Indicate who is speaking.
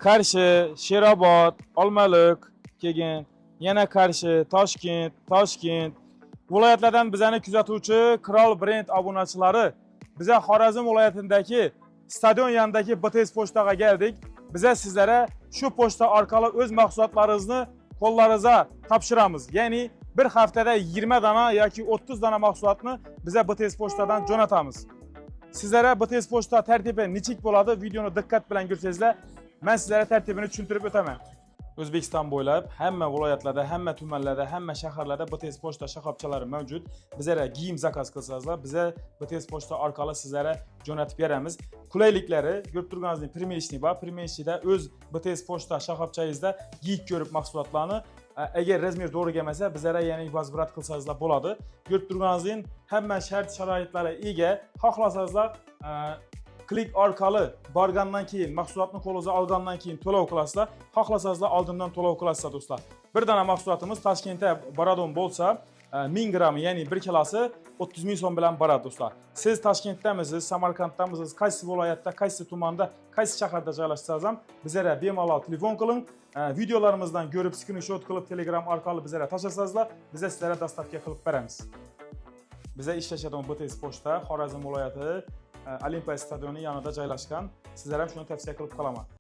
Speaker 1: Qarshi, Sherobod, Olmaliq, keyin yana Qarshi, Toshkent, Toshkent viloyatlardan bizani kuzatuvchi Qirol brend obunachilari, biza Xorazm viloyatidagi stadion yanidagi BTS pochtaga keldik. Biza sizlarga shu pochta orqali o'z mahsulotlaringizni qo'llaringizga topshiramiz. Ya'ni bir haftada 20 dona yoki 30 dona mahsulotni biza BTS pochtadan jo'natamiz. Sizlarga BTS pochta tartibi nechik bo'ladi? Videoni diqqat bilan ko'rsangizlar, men sizlarga tartibini tushuntirib o'taman. O'zbekiston bo'ylab hamma viloyatlarda, hamma tumanlarda, hamma shaharlarda BTS pochta shoxobchalari mavjud. Bizlarga kiyim zakaz qilsangizlar, biza BTS pochta orqali sizlarga jo'natib beramiz. Qulayliklari ko'rib turganingizdek примерочный bor. Примерочный da o'z BTS pochta shoxobchangizda kiyib ko'rib mahsulotlarni, agar razmer to'g'ri kelmasa, bizlarga yana возврат qilsangizlar bo'ladi. Ko'rib turganingizdek hamma shart sharoitlarga ega. Xohlasangizlar, klik orqali borgandan keyin, mahsulotni qo'lingizga olgandan keyin to'lov qilasizlar, xohlasangizlar, oldindan to'lov qilasizlar, do'stlar. Bir dona mahsulotimiz Toshkentda boradigan bo'lsa, 1000 gramm, ya'ni 1 kilosi 30 ming so'm bilan boradi, do'stlar. Siz Toshkentdamisiz, Samarqanddamisiz, qaysi viloyatda, qaysi tumanda, qaysi shaharda joylashsangiz ham, bizlarga bemalol telefon qiling. Videolarimizdan ko'rib, skrinshot qilib, Telegram orqali bizlarga tashlasangizlar, biz sizlarga доставка qilib beramiz. Biza ishlashadigan BTS pochta Xorazm viloyati, Olimpiya stadioni yonida joylashgan. Sizlar ham shuni tavsiya qilib qolaman.